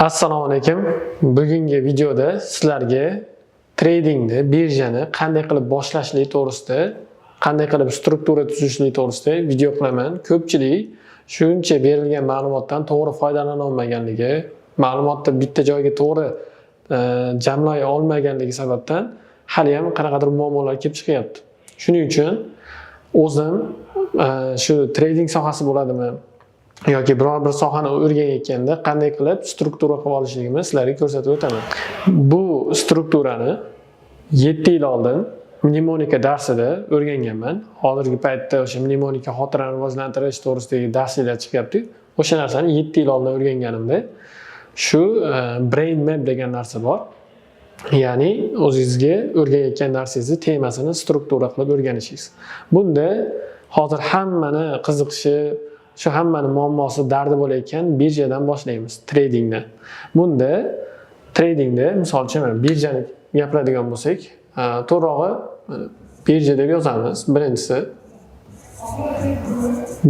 Assalomu alaykum. Bugungi videoda sizlarga tradingni, birjani qanday qilib boshlashlik to'g'risida, qanday qilib struktura tuzishlik to'g'risida video qilaman. Ko'pchilik shuncha berilgan ma'lumotdan to'g'ri foydalana olmaganligi, ma'lumotni bitta joyga to'g'ri jamlay olmaganligi sababdan haliyam qanaqadir muammolar kelib chiqyapti. Shuning uchun o'zim shu trading sohasi bo'ladimi yoki biror bir sohani o'rganayotganda qanday qilib struktura qilib olishligimni sizlarga ko'rsatib o'taman. Bu strukturani 7 yil oldin mnemonika darsida o'rganganman. Hozirgi paytda o'sha mnemonika, xotirani rivojlantirish to'g'risidagi darsliklar chiqyapti. O'sha narsani 7 yil oldin o'rganganimda shu brain map degan narsa bor. Ya'ni o'zingizga o'rganayotgan narsangizni temasini struktura qilib o'rganishingiz. Bunda hozir hammani qiziqishi, shu hammani muammosi, dardi bo'layotgan birjadan boshlaymiz, tradingdan. Bunda tradingda, misol uchun, mana birjani gapiradigan bo'lsak, to'g'rirog'i mana birja deb yozamiz. Birinchisi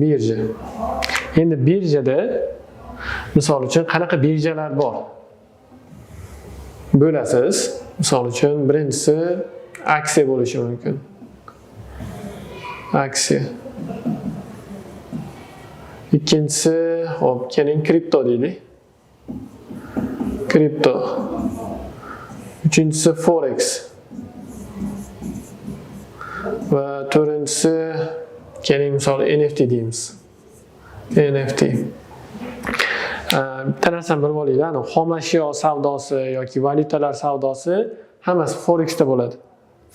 birja. Endi birjada, misol uchun, qanaqa birjalar bor? Bo'lasiz. Misol uchun, birinchisi aksiya bo'lishi mumkin. Aksiya. Ikkinchisi, hop, keling, kripto deylik. Kripto. Uchinchisi forex. Va to'rtinchisi, keling, misol, NFT deymiz. NFT. Bitta narsani bilib olinglar, ani xomashyo savdosi yoki valyutalar savdosi hammasi forexda bo'ladi.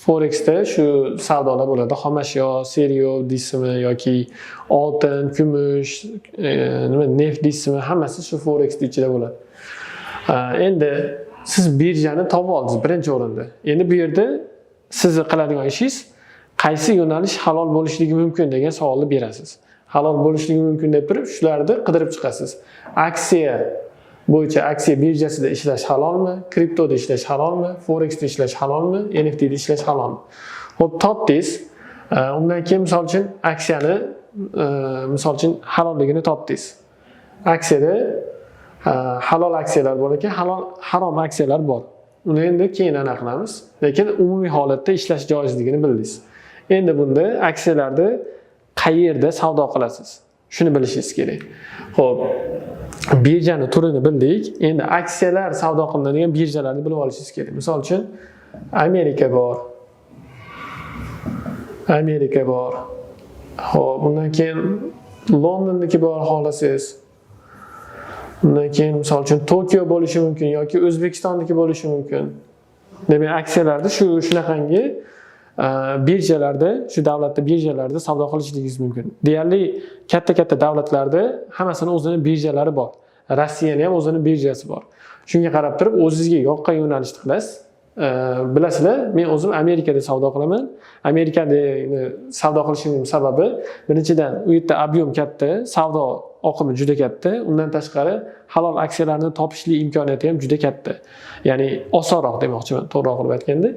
Forexda shu savdolar bo'ladi. Xomashyo, сырьё deysizmi yoki oltin, kumush, nima, neft deysizmi, hammasi shu forexni ichida bo'ladi. Endi siz birjani topib oldingiz birinchi o'rinda. Endi bu yerda sizni qiladigan ishingiz qaysi yo'nalish halol bo'lishligi mumkin degan savolni berasiz. Halol bo'lishligi mumkin deb turib, shularni qidirib chiqasiz. Aksiya bo'yicha aksiya birjasida ishlash halolmi, kriptoda ishlash halolmi, forexda ishlash halolmi, NFTda ishlash halolmi? Xo'p, topdingiz. Undan keyin, misol uchun, aksiyani misol uchun, halolligini topdingiz. Aksiyada halol aksiyalar bor ekan, halol, harom aksiyalar bor. Uni endi keyin anaqa qilamiz. Lekin umumiy holatda ishlash joizligini bildingiz. Endi bunda aksiyalarni qayerda savdo qilasiz? Shuni bilishingiz kerak. Xo'p, birjani turini bildik. Endi aksiyalar savdo qilinadigan birjalarni bilib olishingiz kerak. Misol uchun, Amerika bor. Amerika bor. Xo'p, undan keyin Londonniki bor, xohlasangiz. Undan keyin, misol uchun, Tokio bo'lishi mumkin yoki O'zbekistonniki bo'lishi mumkin. Demak, aksiyalarda shu shunaqangi birjalarda, shu davlatda birjalarda savdo qilishligingiz mumkin. Deyarli katta-katta davlatlarda hammasini o'zini birjalari bor. Rossiyani ham o'zini birjasi bor. Shunga qarab turib o'zingizga yoqqan yo'nalishni qilasiz. Bilasizlar, men o'zim Amerikada savdo qilaman. Amerikada savdo qilishimning sababi, birinchidan, u yerda объем katta, savdo oqimi juda katta. Undan tashqari, halol aksiyalarni topishlik imkoniyati ham juda katta. Ya'ni osonroq demoqchiman, to'g'riroq qilib aytganda.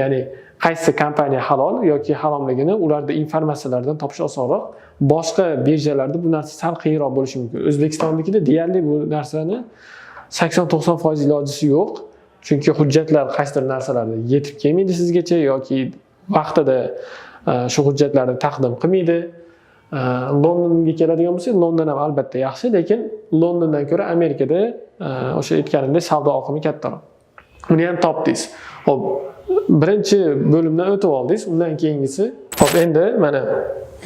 Ya'ni qaysi kompaniya halol yoki haromligini ularda informatsiyalardan topish osonroq. Boshqa birjalarda bu narsa sal qiyinroq bo'lishi mumkin. O'zbekistonnikida deyarli bu narsani 80-90% ilojisi yo'q. Chunki hujjatlar qaysidir narsalarda yetib kelmaydi sizgacha yoki vaqtida shu hujjatlarni taqdim qilmaydi. Londonga keladigan bo'lsak, London ham albatta yaxshi, lekin Londondan ko'ra Amerikada o'sha aytganimdek savdo oqimi kattaroq. Uni ham topdingiz. Xo'p, birinchi bo'limdan o'tib oldingiz, undan keyingisi, xo'p, endi mana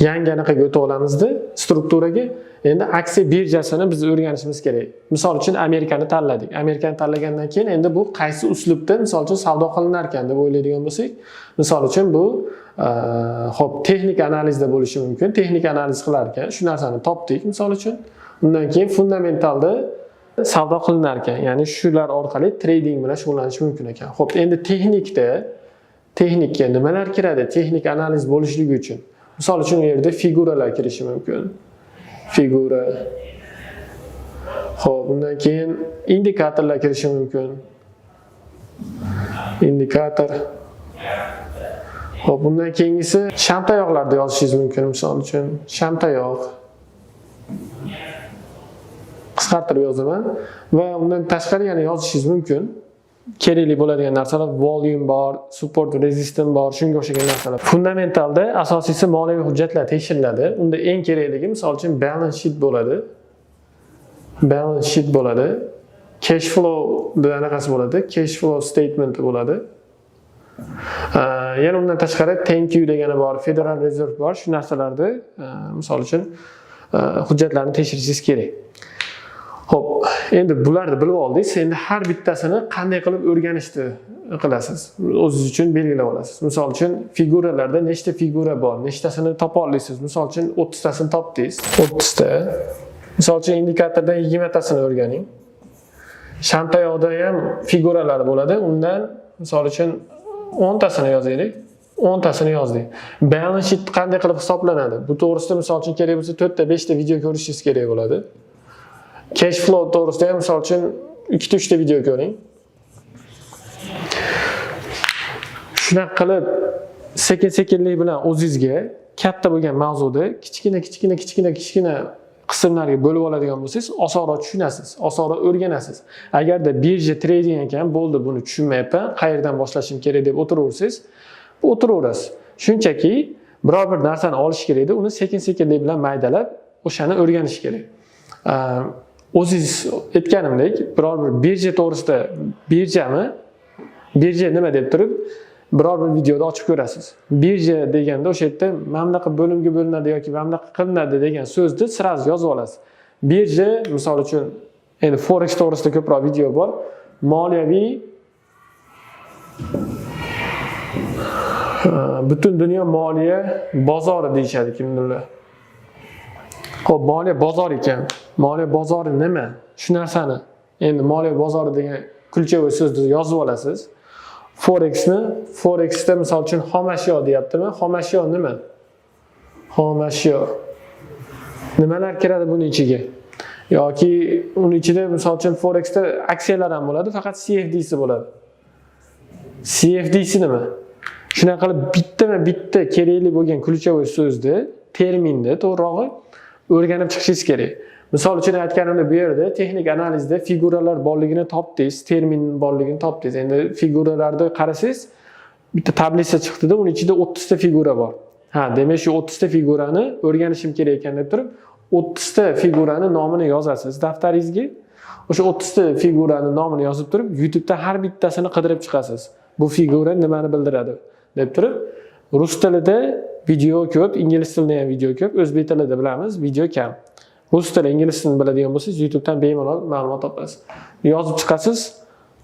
yangi anaqaga o'tib olamizda, strukturaga. Endi aksiya birjasini biz o'rganishimiz kerak. Misol uchun, Amerikani tanladik. Amerikani tanlagandan keyin endi bu qaysi uslubda, misol uchun, savdo qilinar ekan deb o'ylaydigan bo'lsak, misol uchun, bu xo'p, texnik analizda bo'lishi mumkin. Texnik analiz qilar ekan, shu narsani topdik, misol uchun. Undan keyin fundamentalda savdo qilinar ekan. Ya'ni shular orqali trading bilan shug'ullanish mumkin ekan. Xo'p, endi texnikda, texnikka nimalar kiradi? Texnik analiz bo'lishligi uchun. Misol uchun, u yerda figuralar kirishi mumkin. Figura. Xo'p, undan keyin indikatorlar kirishi mumkin. Indikator. Xo'p, undan keyingisi shamtayoqlarda yozishingiz mumkin, misol uchun. Shamtayoq. Qisqacha Qisqartirib yozaman va undan tashqari yana yozishingiz mumkin. Kerakli bo'ladigan narsalar: volume bor, support, resistance bor, shunga o'xshagan narsalar. Fundamentalda asosiysi moliyaviy hujjatlar tekshiriladi. Unda eng kerakligi, misol uchun, balance sheet bo'ladi. Balance sheet bo'ladi. Cash flow anaqasi bo'ladi, cash flow statementi bo'ladi. Yana undan tashqari 10-Q degani bor, Federal Reserve bor. Shu narsalarni, misol uchun, hujjatlarni tekshirishingiz kerak. Xo'p, endi bularni bilib oldingiz. Endi har bittasini qanday qilib o'rganishni qilasiz. O'zingiz uchun belgilab olasiz. Misol uchun, figuralarda nechta figura bor, nechtasini topa olasiz. Misol uchun, 30 tasini topdingiz. 30 ta. Misol uchun, indikatordan 20 tasini o'rganing. Shamtayoqda ham figuralar bo'ladi. Undan, misol uchun, 10 tasini yozaylik. 10 tasini yozdik. Balance sheet qanday qilib hisoblanadi? Bu to'g'risida, misol uchun, kerak bo'lsa 4 ta, 5 ta video ko'rishingiz kerak bo'ladi. Cash flow to'g'risida ham, misol uchun, 2 ta, 3 ta video ko'ring. Shunaqa qilib sekin-sekinlik bilan o'zingizga katta bo'lgan mavzuni kichkina, kichkina, kichkina, kichkina qismlarga bo'lib oladigan bo'lsangiz, osonroq tushunasiz, osonroq o'rganasiz. Agarda birja trading ekan, bo'ldi, buni tushunmayapman, qayerdan boshlashim kerak deb o'tiraversangiz, o'tiraverasiz. Shunchaki biror bir narsani olish kerakda, uni sekin-sekinlik bilan maydalab, o'shani o'rganish kerak. O'zingiz aytganimdek, biror bir birja to'g'risida, birjami, birja nima deb turib, biror bir videoda ochib ko'rasiz. Birja deganda o'sha yerda mana bunaqa bo'limga bo'linadi yoki mana bunaqa qilinadi degan so'zni сразу yozib olasiz. Birja, misol uchun, endi forex to'g'risida ko'proq video bor. Moliyaviy, butun dunyo moliya bozori deyishadi kimdirlar. Xo'p, moliya bozori ekan. Moliya bozori nima? Shu narsani endi moliya bozori degan ключевой so'zni yozib olasiz. Forexni, Forexda, misol uchun, xomashyo deyaptimi? Xomashyo nima? Xomashyo. Nimalar kiradi buni ichiga? Yoki uni ichida, misol uchun, Forexda aksiyalar ham bo'ladi, faqat CFDsi bo'ladi. CFDsi nima? Shunaqa qilib bittama-bitta kerakli bo'lgan ключевой so'zni, terminni, to'g'rirog'i, o'rganib chiqishingiz kerak. Misol uchun aytganimda, bu yerda texnik analizda figuralar borligini topdingiz, termin borligini topdingiz. Endi figuralarni qarasangiz, bitta таблица chiqdida, uni ichida 30 ta figura bor. Ha, demak, shu 30 ta figurani o'rganishim kerak ekan deb turib, 30 ta figurani nomini yozasiz daftaringizga. O'sha 30 ta figurani nomini yozib turib, YouTube'da har bittasini qidirib chiqasiz. Bu figura nimani bildiradi deb turib, rus tilida video ko'p, ingliz tilida ham video ko'p, o'zbek tilida bilamiz, video kam. Rus tili, ingliz tilini biladigan bo'lsangiz, YouTube'dan bemalol ma'lumot topasiz. Yozib chiqasiz,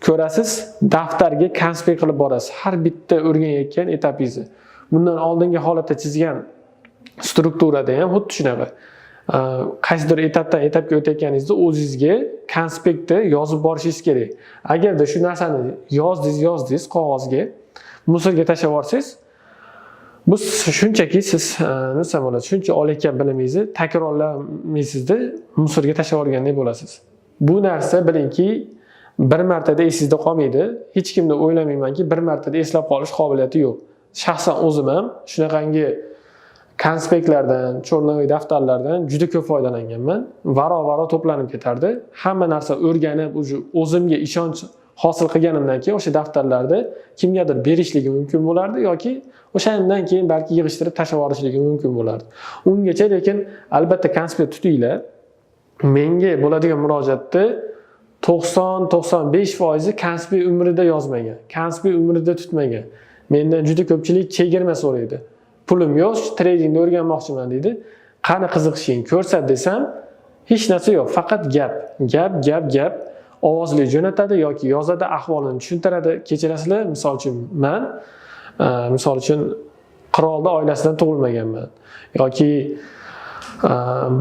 ko'rasiz, daftarga konspekt qilib borasiz. Har bitta o'rganayotgan etapingizni. Bundan oldingi holatda chizgan strukturada ham xuddi shunaqa. Qaysidir etapdan etapga o'tayotganingizda o'zingizga konspektni yozib borishingiz kerak. Agarda shu narsani yozdingiz, yozdingiz qog'ozga, мусор ga tashlab yuborsangiz, bu shunchaki siz, nima desam bo'ladi, shuncha olayotgan bilimingizni takrorlamaysizda, мусор ga tashlab yuborgandek bo'lasiz. Bu narsa, bilingki, bir martada esingizda qolmaydi. Hech kimda, o'ylamaymanki, bir martada eslab qolish qobiliyati yo'q. Shaxsan o'zim ham shunaqangi konspektlardan, черновой daftarlardan juda ko'p foydalanganman. Varo-varo to'planib ketardi. Hamma narsa o'rganib, уже o'zimga ishonch hosil qilganimdan keyin o'sha daftarlarni kimgadir berishligi mumkin bo'lardi yoki o'shandan keyin balki yig'ishtirib tashlab yuborishligi mumkin bo'lardi. Ungacha lekin albatta konspekt tutinglar. Menga bo'ladigan murojaatda 90-95 foizi konspekt umrida yozmagan, konspekt umrida tutmagan. Mendan juda ko'pchilik chegirma so'raydi. Pulim yo'q, tradingni o'rganmoqchiman deydi. Qani qiziqishing, ko'rsat desam, hech narsa yo'q, faqat gap, gap, gap, gap. Ovozli jo'natadi yoki yozadi, ahvolini tushuntiradi. Kechirasizlar, misol uchun, man, misol uchun, qirolni oilasidan tug'ilmaganman yoki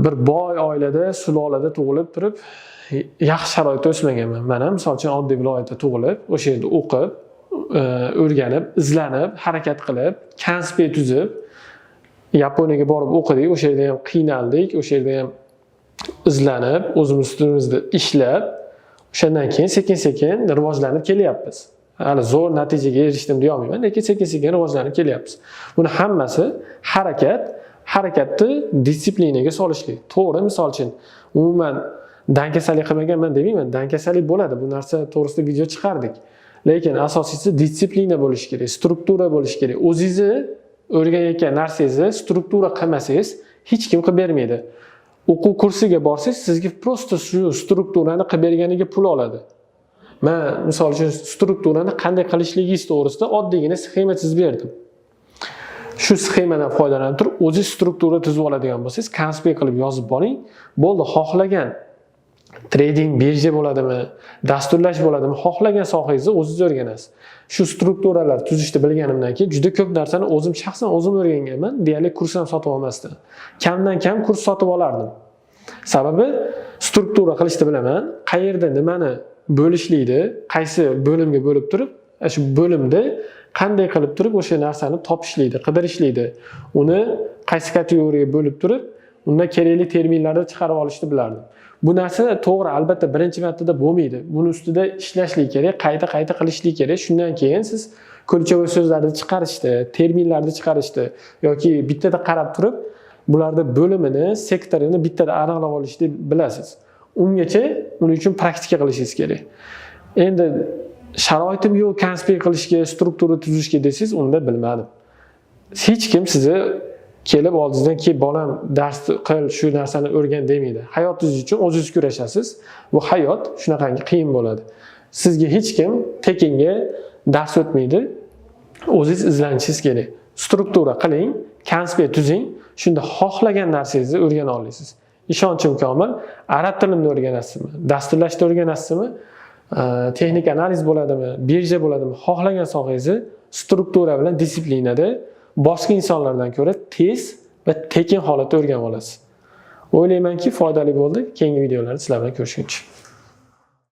bir boy oilada, sulolada tug'ilib turib, yaxshi sharoitda o'smaganman. Man ham, misol uchun, oddiy viloyatda tug'ilib, o'sha yerda o'qib, o'rganib, izlanib, harakat qilib, konspekt tuzib, Yaponiyaga borib o'qidik, o'sha yerda ham qiynaldik, o'sha yerda ham izlanib, o'zimiz ustimizda ishlab, o'shandan keyin sekin-sekin rivojlanib kelyapmiz. Hali zo'r natijaga erishdim deya olmayman, lekin sekin-sekin rivojlanib kelyapmiz. Buni hammasi harakat, harakatni дисциплина ga solishlik. To'g'ri, misol uchun, umuman Dangasalik qilmaganman demayman, dangasalik bo'ladi, bu narsa to'g'risida video chiqardik. Lekin asosiysi дисциплина bo'lishi kerak, struktura bo'lishi kerak. O'zingizni o'rganayotgan narsangizni struktura qilmasangiz, hech kim qilib bermaydi. O'quv kursiga borsangiz, sizga просто shu strukturani qilib berganiga pul oladi. Man, misol uchun, strukturani qanday qilishligingiz to'g'risida oddiygina sxema chizib berdim. Shu sxemadan foydalanib turib, o'zingiz struktura tuzib oladigan bo'lsangiz, konspekt qilib yozib boring, bo'ldi. Xohlagan trading, birja bo'ladimi, dasturlash bo'ladimi, xohlagan sohangizni o'zingiz o'rganasiz. Shu strukturalar tuzishni bilganimdan keyin juda ko'p narsani o'zim, shaxsan o'zim o'rganganman, deyarli kurs ham sotib olmasdan. Kamdan kam kurs sotib olardim. Sababi struktura qilishni bilaman, qayerda nimani bo'lishlikni, qaysi bo'limga bo'lib turib, shu bo'limda qanday qilib turib o'sha narsani topishlikni, qidirishlikni, uni qaysi kategoriyaga bo'lib turib, undan kerakli terminlarni chiqarib olishni bilardim. Bu narsa to'g'ri, albatta, birinchi martada bo'lmaydi. Buni ustida ishlashlik kerak, qayta qayta qilishlik kerak. Shundan keyin siz ключевой so'zlarni chiqarishni, terminlarni chiqarishni yoki bittada qarab turib bularni bo'limini, sektorini bittada aniqlab olishni bilasiz. Ungacha uning uchun praktika qilishingiz kerak. Endi sharoitim yo'q konspekt qilishga, struktura tuzishga desangiz, unda bilmadim. Hech kim sizni kelib oldingizdan "Kel, bolam, dars qil, shu narsani o'rgan" demaydi. Hayotingiz uchun o'zingiz kurashasiz. Bu hayot shunaqangi qiyin bo'ladi. Sizga hech kim tekinga dars o'tmaydi. O'zingiz izlanishingiz kerak. Struktura qiling, konspekt tuzing, shunda xohlagan narsangizni o'rgana olasiz. Ishonchim komil, arab tilini o'rganasizmi, dasturlashni o'rganasizmi, texnik analiz bo'ladimi, birja bo'ladimi, xohlagan sohangizni struktura bilan дисциплина da boshqa insonlardan ko'ra tez va tekin holatda o'rganib olasiz. O'ylaymanki, foydali bo'ldi. Keyingi videolarda sizlar bilan ko'rishguncha.